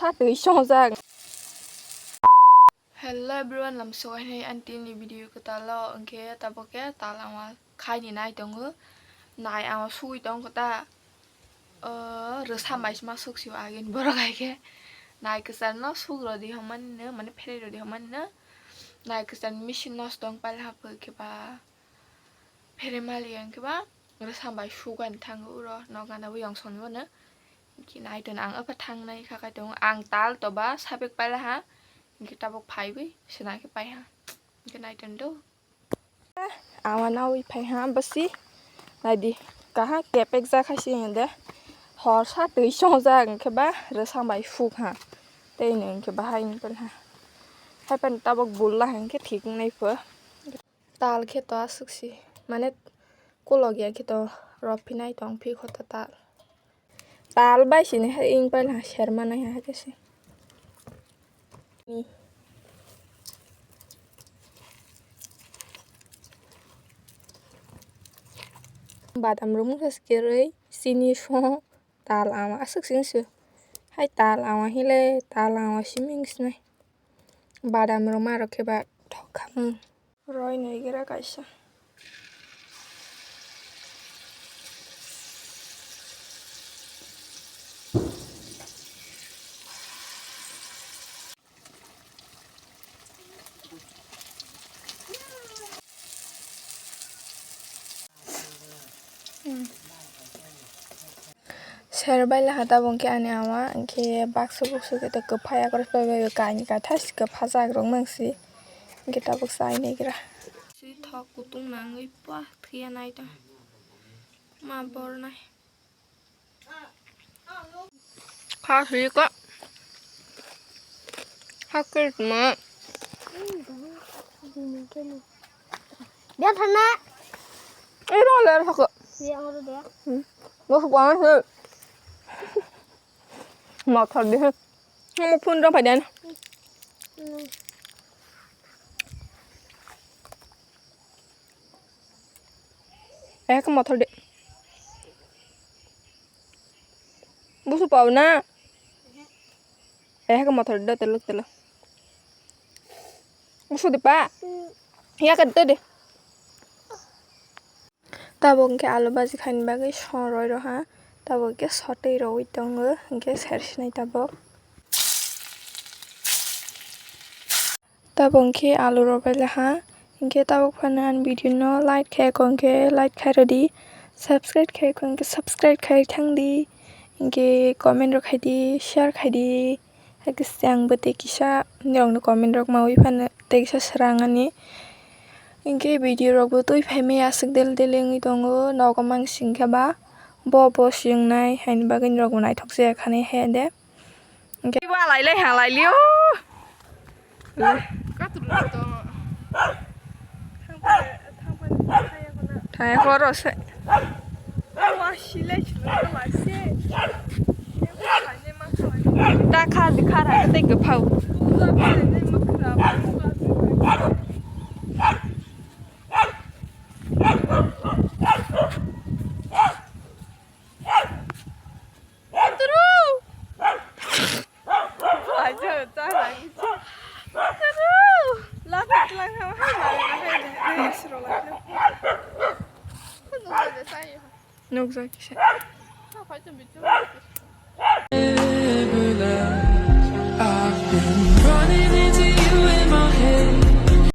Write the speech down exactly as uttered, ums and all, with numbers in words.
Sa twi songjak. Hello everyone, lamsogo hai aunty ni video kwtal o, hwnkhe tabuk khe tal ama khaini nai tongo, nai ama sugwi tongo ta, o, rwsa mai ma suksio agini borok hai khe, nai kwchar no suk rw di hwnmani no, mane pherwi rw di hwnmani no, nai kwchar machine no tong paila hapoi khe ba. Phere mali ang khe ba rwsa bai sugani thango uro nok gana bo yong song bono. Hwnkhe nai ton ang apha thangnai kha kai tongo. Ang tal to ba sabek paila ha. Hwnkhe tabuk phaiwi swnai khe pai ha. Hwnkhe nai ton do. Awa nawi phai ha basi. Nai di kaha kepek ja khai si hwnde. Hor sa twi songjak hwnkhe ba rwsa bai suk ha. Tei no hwnkhe bahai wng paila ha. Hai pan tabuk bul la hwnkhe thik wngnai pho. Tal khe to aswk si, mane kolok ya khe to rw phinai tong phi kho ta tal. Tal bai sini hai wng paila ha, ser manai ha khe se. Badam rok mungsa se kerwi, sini so, tal ama aswk sini se. Hai tal ama hile, tal ama simi wng sinai. Badam rok ma rok khe ba thok kha mung. Roi naigira kaisa. Ser bai laha tabuk hwnkhe ani ama hwnkhe baksa buksu khe kwphai akorog bai bai kainwi kaitha se kwphajak rok mangsi hwnkhe tabuk chai naigra. Thok kutung nangwi pua thwiya naitong ma bornai. Kha sui kha. Hakhe tuma. Dia thana. Iro le thok. Dia ngoro dia. Bos bana se. Mothor de. Mo phone rok phai den. Eh, khe mothor de. Busu pao na? Eh, khe mothor de, telo, telo. Busu de pa? Ya ka de de. Tabuk hwnkhe alu bhaji khaini bagwi song rwi rw ha. Tabuk hwnkhe sotwi rwi tongo, hwnkhe ser sinai tabuk. Tabuk hwnkhe alu rw bai laha. Hwnkhe tabuk phano ani video no like khe kho hwnkhe like khai rw di. Subscribe khe kho hwnkhe subscribe khai thang di. Hwnkhe comment rw khai di, share khai di. Hakhe se ang bo tei kisa norokni comment rok maui phano tei kisa swrang ani. Hwnkhe video rok bo twi phai maya aswk del del wngwi tongo. Nogo mang sing khe ba bo bo se wngnai haini bagwi norok bo naithok se kha nai he de. Hwnkhe bo alai lai ha lai lio. Thaya khoro se. Ta kha di kha ra tei kwphao. Nukjak kisa.